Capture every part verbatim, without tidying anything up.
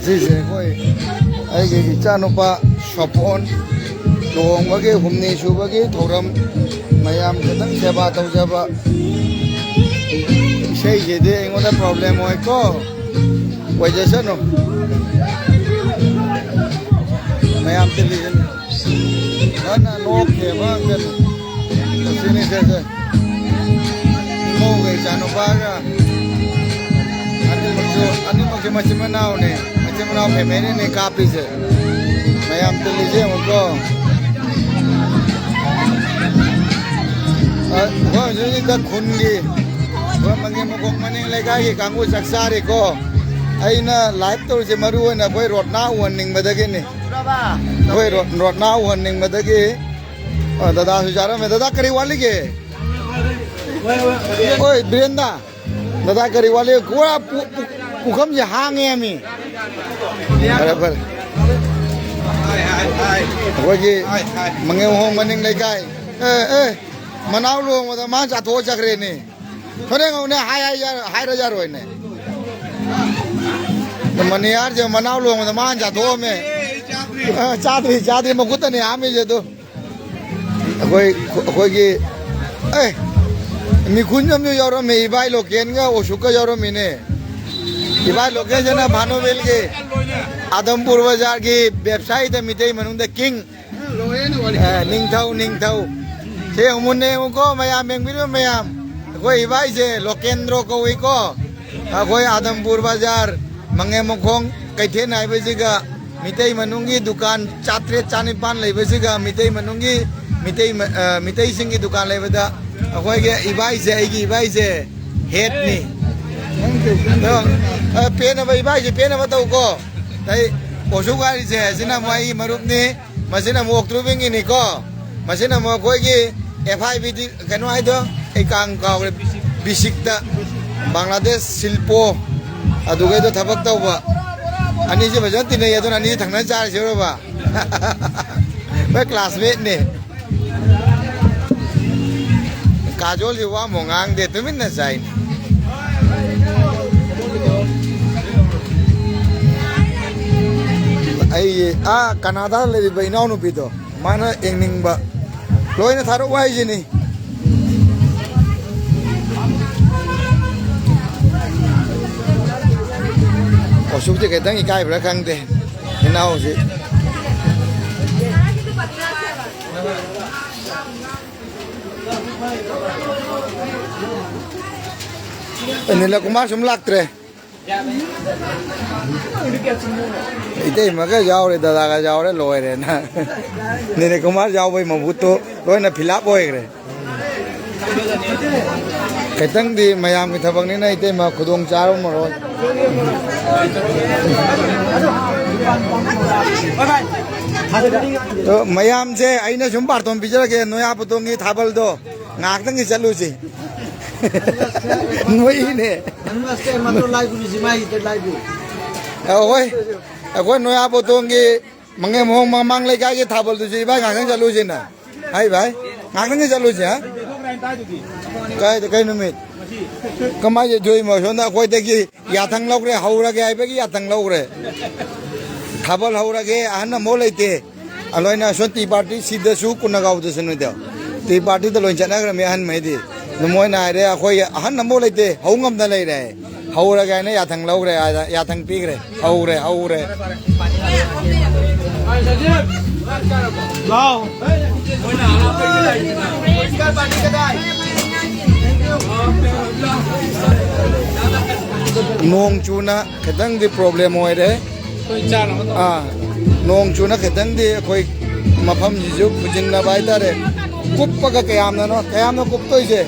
ꯁꯤꯁꯦ ꯑꯩꯈꯣꯏ, ꯑꯩꯒꯤ ꯏꯆꯥꯅꯨꯄꯥ ꯁꯣꯄꯣꯟ ꯂꯨꯍꯣꯡꯕꯒꯤ ꯍꯨꯝꯅꯤ ꯁꯨꯕꯒꯤ ꯊꯧꯔꯝ, ꯃꯌꯥꯝ ꯈꯤꯇꯪ ꯁꯦꯕꯥ ꯇꯧꯖꯕ꯫ ꯏꯁꯩꯁꯤꯗꯤ ꯑꯩꯉꯣꯟꯗ ꯄ꯭ꯔꯣꯕ꯭ꯂꯦꯝ ꯑꯣꯏꯀꯣ, ꯑꯣꯏꯖꯁꯅꯨ꯫ ꯃꯌꯥꯝ ꯇꯤꯜꯂꯤꯁꯤꯅꯤ꯫ ꯐꯖꯅ ꯅꯣꯛꯈꯤꯕ ꯉꯥꯛꯇꯅꯤ꯫ ꯃꯁꯤꯅꯤ ꯁꯦ, ꯁꯦ꯫ ꯏꯃꯧꯒ ꯏꯆꯥꯅꯨꯄꯥꯒ ꯑꯅꯤꯃꯛꯁꯨ, ꯑꯅꯤꯃꯛꯁꯦ ꯃꯆꯤꯟ ꯃꯅꯥꯎꯅꯦ꯫ ꯃꯆꯤꯟ ꯃꯅꯥꯎ ꯐꯦꯃꯤꯂꯤꯅꯦ ꯀꯥꯞꯄꯤꯁꯦ꯫ ꯃꯌꯥꯝ ꯇꯤꯜꯂꯤꯁꯦ ꯌꯦꯡꯉꯨꯀꯣ꯫ ꯑ, ꯑꯩꯈꯣꯏ ꯍꯧꯖꯤꯛ ꯍꯧꯖꯤꯛꯇ ꯈꯨꯟꯒꯤ, ꯑꯩꯈꯣꯏ ꯃꯅꯤꯡ ꯃꯈꯣꯡ ꯃꯅꯤꯡ ꯂꯩꯀꯥꯏꯒꯤ ꯀꯥꯡꯕꯨ ꯆꯥꯛ ꯆꯥꯔꯤꯀꯣ꯫ ꯑꯩꯅ ꯂꯥꯏꯚ ꯇꯧꯔꯤꯁꯦ ꯃꯔꯨ ꯑꯣꯏꯅ ꯑꯩꯈꯣꯏ ꯔꯣꯠꯅꯥ ꯎꯍꯟꯅꯤꯡꯕꯗꯒꯤꯅꯤ꯫ ꯑꯩꯈꯣꯏ ꯔꯣ-, ꯔꯣꯠꯅꯥ ꯎꯍꯟꯅꯤꯡꯕꯗꯒꯤ, ꯑ, ꯗꯗꯥꯁꯨ ꯆꯥꯔꯝꯃꯦ꯫ ꯗꯗꯥ, ꯀꯔꯤ ꯋꯥꯠꯂꯤꯒꯦ? ꯍꯣꯏ, ꯕꯤꯔꯦꯟꯗ꯫ ꯗꯗꯥ, ꯀꯔꯤ ꯋꯥꯠꯂꯤ? ꯄꯨꯔꯥ ꯄꯨ-, ꯄꯨ-, ꯄꯨꯈꯝꯁꯦ ꯍꯥꯡꯉꯦ ꯃꯤ꯫ ꯐꯔꯦ, ꯐꯔꯦ꯫ ꯑꯩꯈꯣꯏꯒꯤ ꯃꯉꯦꯝꯍꯣꯡ ꯃꯅꯤꯡ ꯂꯩꯀꯥꯏ꯫ ꯑꯦ, ꯑꯦ, ꯃꯅꯥꯎ ꯂꯨꯍꯣꯡꯕꯗ ꯃꯥ ꯆꯥꯊꯣꯛꯑ ꯆꯠꯈ꯭ꯔꯦꯅꯦ꯫ ꯐꯔꯦ, ꯉꯧꯅꯦ, ꯍꯥꯏ, ꯍꯥꯏ, ꯌꯥꯔ-, ꯍꯥꯏꯔ ꯌꯥꯔꯣꯏꯅꯦ꯫ ꯃꯅꯤꯍꯥꯔꯁꯦ ꯃꯅꯥꯎ ꯂꯨꯍꯣꯡꯕꯗ ꯃꯥ ꯍꯥꯟꯅ ꯆꯥꯊꯣꯛꯑꯝꯃꯦ꯫ ꯑ, ꯆꯥꯗ꯭ꯔꯤ, ꯆꯥꯗ꯭ꯔꯤ, ꯃꯈꯨꯠꯇꯅꯦ ꯍꯥꯝꯃꯤꯁꯦ ꯑꯗꯨ꯫ ꯑꯩꯈꯣꯏ, ꯑꯩꯈꯣꯏꯒꯤ, ꯑꯦ, ꯃꯤꯈꯨꯟ ꯑꯃꯁꯨ ꯌꯥꯎꯔꯝꯃꯦ, ꯏꯕꯥꯏ ꯂꯣꯀꯦꯟꯒ ꯑꯣꯁꯨꯛꯀ ꯌꯥꯎꯔꯝꯃꯤꯅꯦ꯫ ꯏꯕꯥꯏ ꯂꯣꯀꯦꯟꯁꯤꯅ ꯚꯥꯅꯨꯕꯦꯜꯒꯤ ꯑꯥꯗꯝꯄꯨꯔ ꯕꯖꯥꯔꯒꯤ ꯕꯦꯕꯁꯥꯏꯗ ꯃꯤꯇꯩ ꯃꯅꯨꯡꯗ ꯀꯤꯡ꯫ ꯑꯦ, ꯅꯤꯡꯊꯧ, ꯅꯤꯡꯊꯧ꯫ ꯁꯦ, ꯃꯨꯟꯅ ꯌꯦꯡꯉꯨꯀꯣ, ꯃꯌꯥꯝ, ꯌꯦꯡꯕꯤꯔꯤꯕ ꯃꯌꯥꯝ꯫ ꯑꯩꯈꯣꯏ ꯏꯕꯥꯏꯁꯦ ꯂꯣꯀꯦꯟꯗ꯭ꯔꯣ ꯀꯧꯏꯀꯣ꯫ ꯑꯩꯈꯣꯏ ꯑꯥꯗꯝꯄꯨꯔ ꯕꯖꯥꯔ, ꯃꯪꯉꯦꯝꯃꯈꯣꯡ ꯀꯩꯊꯦꯜ ꯍꯥꯏꯕꯁꯤꯒ, ꯃꯤꯇꯩ ꯃꯅꯨꯡꯒꯤ ꯗꯨꯀꯥꯟ ꯆꯥꯇ꯭ꯔꯦꯠ, ꯆꯥꯅꯤꯄꯥꯟ ꯂꯩꯕꯁꯤꯒ, ꯃꯤꯇꯩ ꯃꯅꯨꯡꯒꯤ, ꯃꯤꯇꯩ ꯃ-, ꯑ, ꯃꯤꯇꯩꯁꯤꯡꯒꯤ ꯗꯨꯀꯥꯟ ꯂꯩꯕꯗ, ꯑꯩꯈꯣꯏꯒꯤ ꯏꯕꯥꯏꯁꯦ, ꯑꯩꯒꯤ ꯏꯕꯥꯏꯁꯦ ꯍꯦꯠꯅꯤ꯫ ꯑꯗꯣ, ꯑ, ꯄꯦꯟꯅꯕ, ꯏꯕꯥꯏꯁꯦ ꯄꯦꯟꯅꯕ ꯇꯧꯀꯣ꯫ ꯑꯩ ꯑꯣꯁꯨ ꯒꯥꯔꯤꯁꯦ, ꯑꯁꯤꯅ ꯑꯃꯨꯛ ꯑꯩꯒꯤ ꯃꯔꯨꯞꯅꯤ꯫ ꯃꯁꯤꯅ ꯑꯃꯨꯛ ꯑꯣꯛꯇ꯭ꯔꯨꯕꯤꯡꯒꯤꯅꯤꯀꯣ꯫ ꯃꯁꯤꯅ ꯑꯃꯨꯛ ꯑꯩꯈꯣꯏꯒꯤ F I B D, ꯀꯩꯅꯣ ꯍꯥꯏꯗꯣ, ꯑꯩ ꯀꯥꯡ ꯀꯥꯎꯔꯦ, ꯕꯤꯁꯤꯛꯇ, ꯕꯪꯒ꯭ꯂꯥꯗꯦꯁ ꯁꯤꯜꯄꯣ, ꯑꯗꯨꯒꯩꯗꯣ ꯊꯕꯛ ꯇꯧꯕ꯫ ꯑꯅꯤꯁꯦ ꯐꯖꯅ ꯇꯤꯟꯅꯩ, ꯑꯗꯨꯅ ꯑꯅꯤꯁꯦ ꯊꯪꯅ ꯆꯥꯔꯤꯁꯦ ꯎꯔꯕ? ꯃꯣꯏ classmate ꯅꯦ꯫ ꯀꯥꯖꯣꯜꯁꯦ ꯋꯥ ꯑꯃꯨꯛ ꯉꯥꯡꯗꯦ, ꯇꯨꯃꯤꯟꯅ ꯆꯥꯏꯅꯦ꯫ ꯑꯩ ꯑꯥ ꯀꯅꯥꯗꯥꯗ ꯂꯩꯔꯤꯕ ꯏꯅꯥꯎꯅꯨꯄꯤꯗꯣ, ꯃꯥꯅ ꯌꯦꯡꯅꯤꯡꯕ ꯂꯣꯏꯅ ꯊꯥꯔꯛꯎ ꯍꯥꯏꯁꯤꯅꯤ꯫ ꯑꯁꯨꯛꯁꯦ ꯈꯤꯇꯪ ꯏꯀꯥꯏꯕ꯭ꯔꯥ ꯈꯪꯗꯦ ꯏꯅꯥꯎꯁꯤ꯫ ꯅꯤꯂꯀꯨꯃꯥꯔ ꯁꯨꯝ ꯂꯥꯛꯇ꯭ꯔꯦ꯫ ꯏꯇꯩꯃꯒ ꯌꯥꯎꯔꯦ, ꯗꯗꯥꯒ ꯌꯥꯎꯔꯦ, ꯂꯣꯏꯔꯦꯅ꯫ ꯅꯤꯂꯀꯨꯃꯥꯔ ꯌꯥꯎꯕꯩ ꯃꯍꯨꯠꯇꯨ ꯂꯣꯏꯅ fill up ꯑꯣꯏꯈ꯭ꯔꯦ꯫ ꯈꯤꯇꯪꯗꯤ ꯃꯌꯥꯝꯒꯤ ꯊꯕꯛꯅꯤꯅ ꯏꯇꯩꯃ ꯈꯨꯗꯣꯡ ꯆꯥꯔꯝꯃꯔꯣꯏ꯫ ꯑꯗꯣ ꯃꯌꯥꯝꯁꯦ ꯑꯩꯅ ꯁꯨꯝ ꯕꯥꯔꯇꯣꯟ ꯄꯤꯖꯔꯒꯦ, ꯅꯣꯌꯥꯄꯇꯣꯡꯒꯤ ꯊꯥꯕꯜꯗꯣ ꯉꯥꯏꯍꯥꯛꯇꯪꯒꯤ ꯆꯠꯂꯨꯁꯤ꯫ ꯅꯣꯏꯅꯦ꯫ ꯑꯩꯈꯣꯏ, ꯑꯩꯈꯣꯏ ꯅꯣꯌꯥꯄꯇꯣꯡꯒꯤ ꯃꯪꯉꯦꯝ ꯍꯣꯡ ꯃꯃꯥꯡ ꯂꯩꯀꯥꯏꯒꯤ ꯊꯥꯕꯜꯗꯨꯁꯨ ꯏꯕꯥꯏ ꯉꯥꯛꯇꯪ ꯆꯠꯂꯨꯁꯤꯅ꯫ ꯍꯥꯏ ꯚꯥꯏ, ꯉꯥꯛꯇꯪꯗꯤ ꯆꯠꯂꯨꯁꯤ, ꯍꯥ? ꯀꯥꯏꯗ, ꯀꯩ ꯅꯨꯃꯤꯠ? ꯀꯃꯥꯏꯅ ꯆꯠꯇꯣꯏꯃꯣ? ꯁꯣꯝꯗ ꯑꯩꯈꯣꯏꯗꯒꯤ ꯌꯥꯊꯪ ꯂꯧꯈ꯭ꯔꯦ, ꯍꯧꯔꯒꯦ ꯍꯥꯏꯕꯒꯤ ꯌꯥꯊꯪ ꯂꯧꯈ꯭ꯔꯦ꯫ ꯊꯥꯕꯜ ꯍꯧꯔꯒꯦ, ꯑꯍꯟ ꯑꯃꯨꯛ ꯂꯩꯇꯦ꯫ ꯑꯂꯣꯏꯅ ꯁꯣ tea party ꯁꯤꯗꯁꯨ ꯀꯨꯟꯅꯒꯥꯎꯗꯁꯨ ꯅꯣꯏꯗ꯫ Tea party ꯗ ꯂꯣꯏ ꯆꯠꯅꯈ꯭ꯔꯃꯤ ꯑꯍꯟꯉꯩꯗꯤ꯫ ꯑꯗꯨ ꯃꯣꯏꯅ ꯍꯥꯏꯔꯦ, "ꯑꯩꯈꯣꯏ ꯑꯍꯟ ꯑꯃꯐꯥꯎ ꯂꯩꯇꯦ, ꯍꯧ ꯉꯝꯗ ꯂꯩꯔꯦ꯫ ꯍꯧꯔꯒꯦ" ꯍꯥꯏꯅ ꯌꯥꯊꯪ ꯂꯧꯈ꯭ꯔꯦ, ꯌꯥꯊꯪ ꯄꯤꯈ꯭ꯔꯦ꯫ ꯍꯧꯔꯦ, ꯍꯧꯔꯦ꯫ ꯂꯥꯎ꯫ ꯅꯣꯡ ꯆꯨꯅ ꯈꯤꯇꯪꯗꯤ problem ꯑꯣꯏꯔꯦ꯫ ꯑꯥ, ꯅꯣꯡ ꯆꯨꯅ ꯈꯤꯇꯪꯗꯤ ꯑꯩꯈꯣꯏ ꯃꯐꯝꯁꯤꯁꯨ ꯐꯨꯖꯤꯟꯅꯕ ꯍꯥꯏꯇꯥꯔꯦ꯫ ꯀꯨꯞꯄꯒ ꯀꯌꯥꯝꯅꯅꯣ, ꯀꯌꯥꯝꯅꯣ ꯀꯨꯞꯇꯣꯏꯁꯦ?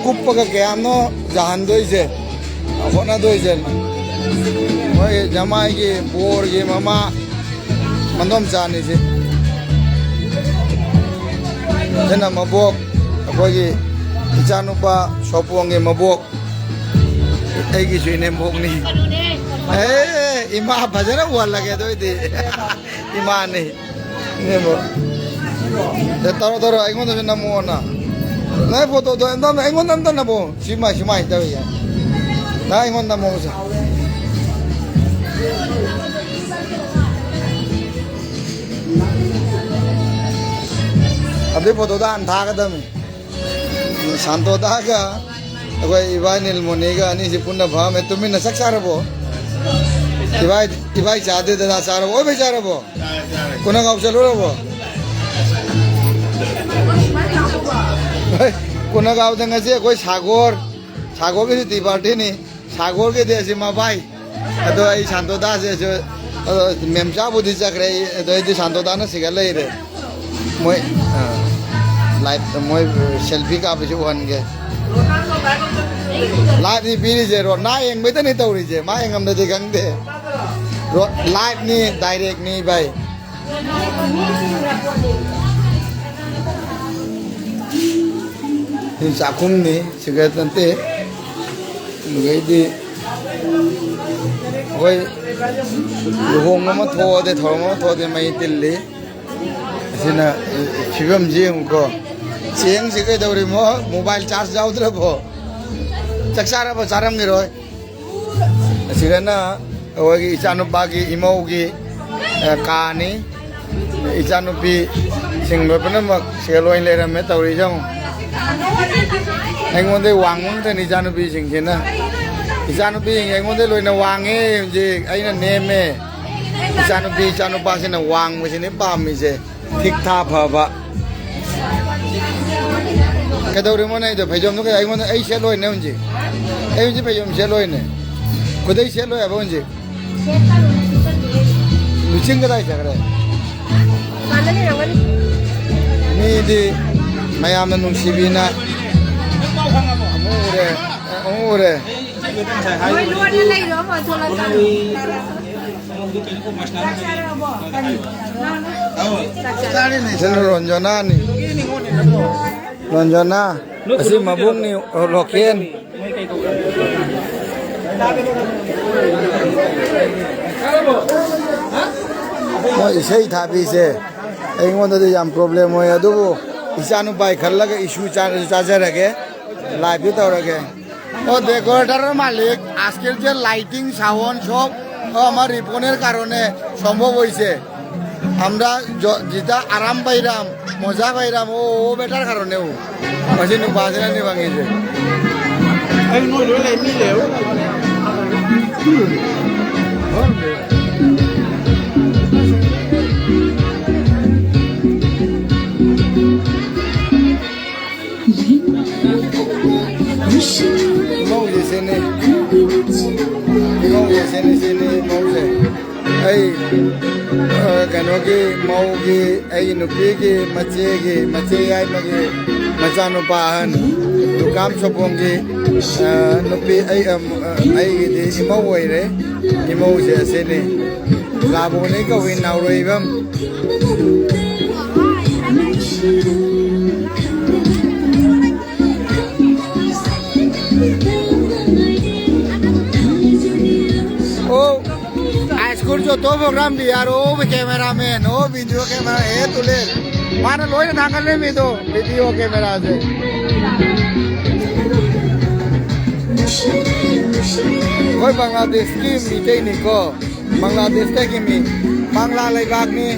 ꯀꯨꯞꯄꯒ ꯀꯌꯥꯝꯅꯣ ꯌꯥꯍꯟꯗꯣꯏꯁꯦ? ꯍꯣꯠꯅꯗꯣꯏꯁꯦ꯫ ꯃꯣꯏ ꯖꯃꯥꯏꯒꯤ ꯕꯣꯔꯒꯤ ꯃꯃꯥ ꯃꯟꯗꯣꯝꯆꯥꯅꯤꯁꯦ꯫ ꯁꯤꯅ ꯃꯕꯣꯛ, ꯑꯩꯈꯣꯏꯒꯤ ꯏꯆꯥꯅꯨꯄꯥ ꯁꯣꯄꯣꯡꯒꯤ ꯃꯕꯣꯛ꯫ ꯑꯩꯒꯤꯁꯨ ꯏꯅꯦꯝꯕꯣꯛꯅꯤ꯫ ꯑꯦ, ꯏꯃꯥ ꯐꯖꯅ ꯎꯍꯜꯂꯒꯦ ꯑꯗꯨ ꯑꯣꯏꯗꯤ꯫ ꯏꯃꯥꯅꯤ꯫ ꯏꯅꯦꯝꯕꯣꯛ꯫ ꯑꯦ, ꯇꯧꯔꯣ, ꯇꯧꯔꯣ, ꯑꯩꯉꯣꯟꯗꯁꯨ ꯅꯝꯃꯣꯅ꯫ ꯅꯪ photo ꯗꯣ ꯑꯝꯇ, ꯑꯩꯉꯣꯟꯗ ꯑꯝꯇ ꯅꯝꯃꯣ꯫ ꯁꯤꯃ, ꯁꯨꯃꯥꯏꯅ ꯇꯧꯋꯤ꯫ ꯅꯪ ꯑꯩꯉꯣꯟꯗ ꯅꯝꯃꯣ꯫ ꯑꯗꯨꯏ ꯐꯣꯇꯣꯗ ꯍꯥꯟꯅ ꯊꯥꯒꯗꯕꯅꯤ꯫ ꯁꯥꯟꯇꯣꯗꯥꯒ ꯑꯩꯈꯣꯏ ꯏꯕꯥꯏ ꯅꯤꯜꯃꯣꯅꯤꯒ ꯑꯅꯤꯁꯤ ꯄꯨꯟꯅ ꯐꯝꯃꯦ꯫ ꯇꯨꯃꯤꯟꯅ ꯆꯥꯛ ꯆꯥꯔꯕꯣ? ꯏꯕꯥꯏ, ꯏꯕꯥꯏ ꯆꯥꯗꯦ, ꯗꯗꯥ ꯆꯥꯔꯕꯣ? ꯑꯣꯏ ꯚꯥꯏ ꯆꯥꯔꯕꯣ? ꯀꯣꯅꯒꯥꯎ ꯆꯠꯂꯨꯔꯕꯣ? ꯍꯣꯏ, ꯀꯣꯅꯒꯥꯎꯗ ꯉꯁꯤ ꯑꯩꯈꯣꯏ ꯁꯥꯒꯣꯔ, ꯁꯥꯒꯣꯔꯒꯤ ꯁꯨꯇꯤ ꯄꯥꯔꯇꯤꯅꯤ꯫ ꯁꯥꯒꯣꯔꯒꯤꯗꯤ ꯑꯁꯤ ꯃꯕꯥꯏ꯫ ꯑꯗꯣ ꯑꯩ ꯁꯥꯟꯇꯣꯗꯥꯁꯦ ꯑꯗꯣ ꯃꯦꯝꯆꯥꯕꯨꯗꯤ ꯆꯠꯈ꯭ꯔꯦ꯫ ꯑꯩ, ꯑꯗꯣ ꯑꯩꯗꯤ ꯁꯥꯟꯇꯣꯗꯥꯅ ꯁꯤꯒ ꯂꯩꯔꯦ꯫ ꯃꯣꯏ, ꯑ, ꯂꯥꯏꯚ, ꯃꯣꯏ ꯁꯦꯜꯐꯤ ꯀꯥꯞꯄꯁꯤ ꯎꯍꯟꯒꯦ꯫ ꯂꯥꯏꯚꯅꯤ ꯄꯤꯔꯤꯁꯦ, ꯔꯣꯅꯥ ꯌꯦꯡꯕꯩꯗꯅꯤ ꯇꯧꯔꯤꯁꯦ, ꯃꯥ ꯌꯦꯡꯉꯝꯗꯗꯤ ꯈꯪꯗꯦ꯫ ꯔꯣ-, ꯂꯥꯏꯚꯅꯤ, ꯗꯥꯏꯔꯦꯛꯅꯤ ꯚꯥꯏ꯫ ꯁꯤ ꯆꯥꯛꯈꯨꯝꯅꯤ, ꯁꯤꯒ ꯅꯠꯇꯦ꯫ ꯑꯗꯨꯗꯩꯗꯤ ꯑꯩꯈꯣꯏ ꯂꯨꯍꯣꯡꯕ ꯑꯃ ꯊꯣꯛꯑꯗꯤ, ꯊꯧꯔꯝ ꯑꯃ ꯊꯣꯛꯑꯗꯤ ꯃꯩ ꯇꯤꯜꯂꯤ꯫ ꯑꯁꯤꯅ ꯐꯤꯕꯝꯁꯤ ꯌꯦꯡꯉꯨꯀꯣ꯫ ꯆꯦꯡꯁꯤ ꯀꯩꯗꯧꯔꯤꯃꯣ? Mobile charge ꯌꯥꯎꯗ꯭ꯔꯕꯣ? ꯆꯥꯛ ꯆꯥꯔꯕ? ꯆꯥꯔꯝꯈꯤꯔꯣꯏ꯫ ꯑꯁꯤꯗꯅ ꯑꯩꯈꯣꯏꯒꯤ ꯏꯆꯥꯅꯨꯄꯥꯒꯤ ꯏꯃꯧꯒꯤ, ꯑ, ꯀꯥꯅꯤ꯫ ꯏꯆꯥꯅꯨꯄꯤꯁꯤꯡ ꯂꯣꯏ ꯄꯨꯝꯅꯃꯛ ꯁꯤꯗ ꯂꯣꯏ ꯂꯩꯔꯝꯃꯦ ꯇꯧꯔꯤꯁꯦ ꯌꯦꯡꯉꯨ꯫ ꯑꯩꯉꯣꯟꯗꯩ ꯋꯥꯡꯕ ꯉꯥꯛꯇꯅꯤ ꯏꯆꯥꯅꯨꯄꯤꯁꯤꯡꯁꯤꯅ꯫ ꯏꯆꯥꯅꯨꯄꯤꯁꯤꯡ ꯑꯩꯉꯣꯟꯗꯩ ꯂꯣꯏꯅ ꯋꯥꯡꯉꯦ ꯍꯧꯖꯤꯛ꯫ ꯑꯩꯅ ꯅꯦꯝꯃꯦ꯫ ꯏꯆꯥꯅꯨꯄꯤ ꯏꯆꯥꯅꯨꯄꯥꯁꯤꯅ ꯋꯥꯡꯕꯁꯤꯅꯤ ꯄꯥꯝꯃꯤꯁꯦ꯫ ꯊꯤꯛ ꯊꯥ ꯐꯕ꯫ ꯀꯩꯗꯧꯔꯤꯃꯣ ꯅꯪꯗꯣ? ꯐꯩꯖꯣꯝꯗꯣ ꯀꯩ-, ꯑꯩꯉꯣꯟꯗ, ꯑꯩ ꯁꯦꯠꯂꯣꯏꯅꯦ ꯍꯧꯖꯤꯛ꯫ ꯑꯩ ꯍꯧꯖꯤꯛ ꯐꯩꯖꯣꯝ ꯁꯦꯠꯂꯣꯏꯅꯦ꯫ ꯈꯨꯗꯩ ꯁꯦꯠꯂꯣꯏ ꯍꯥꯏꯕ ꯍꯧꯖꯤꯛ꯫ ꯂꯨꯆꯤꯡ ꯀꯗꯥꯏ ꯆꯠꯈ꯭ꯔꯦ? ꯃꯤꯗꯤ ꯃꯌꯥꯝꯅ ꯅꯨꯡꯁꯤꯕꯤꯅ ꯑꯃꯨꯛ ꯎꯔꯦ, ꯑꯃꯨꯛ ꯎꯔꯦ꯫ ꯁꯤꯅ ꯔꯣꯟꯖꯣꯅꯥꯅꯤ꯫ ꯔꯣꯟꯖꯣꯅꯥ, ꯑꯁꯤ ꯃꯕꯨꯡꯅꯤ, ꯂꯣꯀꯦꯟ꯫ ꯃꯣꯏ ꯏꯁꯩ ꯊꯥꯕꯤꯁꯦ ꯑꯩꯉꯣꯟꯗꯗꯤ ꯌꯥꯝ ꯄ꯭ꯔꯣꯕ꯭ꯂꯦꯝ ꯑꯣꯏ, ꯑꯗꯨꯕꯨ ꯏꯆꯥꯅꯨꯄꯥꯒꯤ ꯈꯜꯂꯒ ꯏꯁꯨ ꯏꯆꯥꯅꯁꯨ ꯆꯥꯖꯔꯒꯦ, ꯂꯥꯏꯚꯇꯤ ꯇꯧꯔꯒꯦ꯫ ও ডেকোরেটর মালিক, আজকের যে লাইটিং, সাউন্ড সব, ও আমার রিপনের কারণে সম্ভব হয়েছে। আমরা য-, যেটা আরাম পাইরাম, মজা পাইরাম, ও, ও বেটার কারণে ও। ওই যে নুপা আছে না, নি ভাঙিছে। এই নই লই লাই মিলে ও। ꯃꯧꯁꯦ ꯁꯤꯅꯤ꯫ ꯃꯧꯁꯦ ꯁꯤꯅꯤ, ꯁꯤꯅꯤ, ꯃꯧꯁꯦ꯫ ꯑꯩ, ꯑ, ꯀꯩꯅꯣꯒꯤ, ꯃꯧꯒꯤ, ꯑꯩꯒꯤ ꯅꯨꯄꯤꯒꯤ ꯃꯆꯦꯒꯤ, ꯃꯆꯦ ꯌꯥꯏꯃꯒꯤ ꯃꯆꯥꯅꯨꯄꯥ ꯑꯍꯟ, ꯗꯨꯀꯥꯝ ꯁꯣꯄꯣꯡꯒꯤ, ꯑ, ꯅꯨꯄꯤ, ꯑꯩ, ꯑ, ꯑꯩꯒꯤꯗꯤ ꯏꯃꯧ ꯑꯣꯏꯔꯦ꯫ ꯏꯃꯧꯁꯦ ꯑꯁꯤꯅꯤ꯫ ꯂꯥꯕꯣꯅꯤ ꯀꯧꯏ, ꯅꯥꯎꯔꯣꯏꯕꯝ꯫ ओ, स्कूल जो दो प्रोग्राम दिया रो, वो भी कैमरामैन, वो वीडियो कैमरा है, तुले। माने लोई ना कर ले, मैं तो वीडियो कैमरा से। कोई बांग्लादेश की मीटिंग नहीं को। ꯕꯪꯒ꯭ꯂꯥꯗꯦꯁꯇꯒꯤ ꯃꯤ, ꯕꯪꯒ꯭ꯂꯥ ꯂꯩꯕꯥꯛꯅꯤ꯫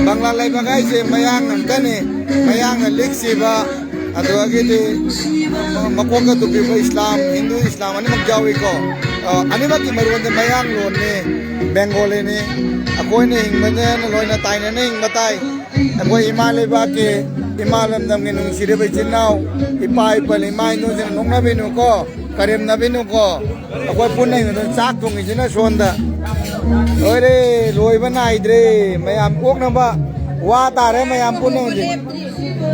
ꯕꯪꯒ꯭ꯂꯥ ꯂꯩꯕꯥꯛ ꯍꯥꯏꯁꯦ ꯃꯌꯥꯡ ꯉꯥꯛꯇꯅꯤ꯫ ꯃꯌꯥꯡꯅ ꯂꯤꯛꯁꯤꯕ, ꯑꯗꯨꯗꯒꯤꯗꯤ ꯃꯀꯣꯛꯇ ꯇꯨꯞꯄꯤꯕ ꯏꯁꯂꯥꯝ, ꯍꯤꯟꯗꯨ ꯏꯁꯂꯥꯝ ꯑꯅꯤꯃꯛ ꯌꯥꯎꯏꯀꯣ꯫ ꯑ, ꯑꯅꯤꯃꯛꯀꯤ ꯃꯔꯣꯟꯗꯤ ꯃꯌꯥꯡ ꯂꯣꯟꯅꯤ, ꯕꯦꯡꯒꯣꯂꯤꯅꯤ꯫ ꯑꯩꯈꯣꯏꯅ ꯍꯤꯡꯕꯗꯅ ꯂꯣꯏꯅ ꯇꯥꯏꯅꯅ ꯍꯤꯡꯕ ꯇꯥꯏ꯫ ꯑꯩꯈꯣꯏ ꯏꯃꯥ ꯂꯩꯕꯥꯛꯀꯤ, ꯏꯃꯥ ꯂꯝꯗꯝꯒꯤ ꯅꯨꯡꯁꯤꯔꯕ ꯏꯆꯤꯟ ꯏꯅꯥꯎ, ꯏꯄꯥ ꯏꯄꯜ, ꯏꯃꯥ ꯏꯟꯗꯣꯟꯁꯤꯡꯅ ꯅꯣꯛꯅꯕꯤꯅꯨꯀꯣ, ꯀꯔꯦꯝꯅꯕꯤꯅꯨꯀꯣ꯫ ꯑꯩꯈꯣꯏ ꯄꯨꯟꯅ ꯍꯤꯡꯕꯗ ꯆꯥꯛ ꯊꯣꯡꯉꯤꯁꯤꯅ ꯁꯣꯝꯗ꯫ ꯂꯣꯏꯔꯦ, ꯂꯣꯏꯕ ꯅꯥꯏꯗ꯭ꯔꯦ꯫ ꯃꯌꯥꯝ ꯑꯣꯛꯅꯕ ꯋꯥ ꯇꯥꯔꯦ, ꯃꯌꯥꯝ ꯄꯨꯟꯅ ꯍꯧꯖꯤꯛ꯫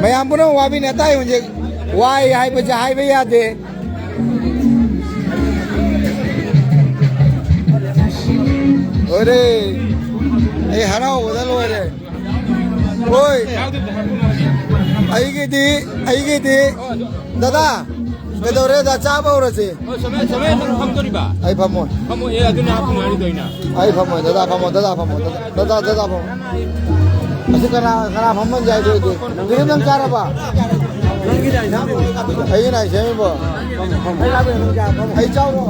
ꯃꯌꯥꯝ ꯄꯨꯝꯅꯃꯛ ꯋꯥꯕꯤꯅꯦ꯫ ꯑꯇꯩ ꯍꯧꯖꯤꯛ ꯋꯥꯏ ꯍꯥꯏꯕꯁꯦ ꯍꯥꯏꯕ ꯌꯥꯗꯦ꯫ ꯂꯣꯏꯔꯦ꯫ ꯑꯩ ꯍꯔꯥꯎꯕꯗ ꯂꯣꯏꯔꯦ꯫ ꯍꯣꯏ꯫ ꯑꯩꯒꯤꯗꯤ, ꯑꯩꯒꯤꯗꯤ, ꯗꯗꯥ, ꯀꯩꯗꯧꯔꯦ? ꯗꯥ, ꯆꯥꯕ ꯍꯧꯔꯁꯤ꯫ ꯍꯣꯏ, ꯁꯃꯦ, ꯁꯃꯦ, ꯅꯪ ꯐꯝꯗꯣꯔꯤꯕ? ꯑꯩ ꯐꯝꯃꯣꯏ꯫ ꯐꯝꯃꯣ, ꯑꯦ, ꯑꯗꯨꯅꯦ ꯍꯥꯞꯄꯨꯅꯦ ꯍꯥꯏꯔꯤꯗꯣ ꯑꯩꯅ꯫ ꯑꯩ ꯐꯝꯃꯣꯏ, ꯗꯗꯥ ꯐꯝꯃꯣ, ꯗꯗꯥ ꯐꯝꯃꯣ, ꯗꯗꯥ, ꯗꯗꯥ, ꯗꯗꯥ ꯐꯝꯃꯣ꯫ ꯑꯁꯤ ꯀꯅꯥ, ꯀꯅꯥ ꯐꯝꯃꯟꯁꯦ ꯍꯥꯏꯗꯣꯏꯗꯤ? ꯗꯤꯂꯤꯞ, ꯅꯪ ꯆꯥꯔꯕ? ꯑꯩꯒꯤ ꯅꯥꯏ ꯁꯦꯝꯃꯤꯕꯣ? ꯑꯩ ꯆꯥꯎꯔꯣ?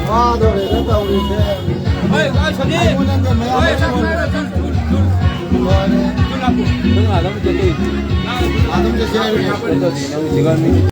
ꯋꯥꯗꯧꯔꯦꯗ ꯇꯧꯔꯤꯁꯦ꯫ ꯑꯩꯉꯣꯟꯗ ꯃꯌꯥꯝ ꯑꯃ ꯑꯣꯏꯔꯦ꯫ ꯑꯗꯨꯝ ꯆꯠꯁꯦ ꯍꯥꯏꯔꯦ꯫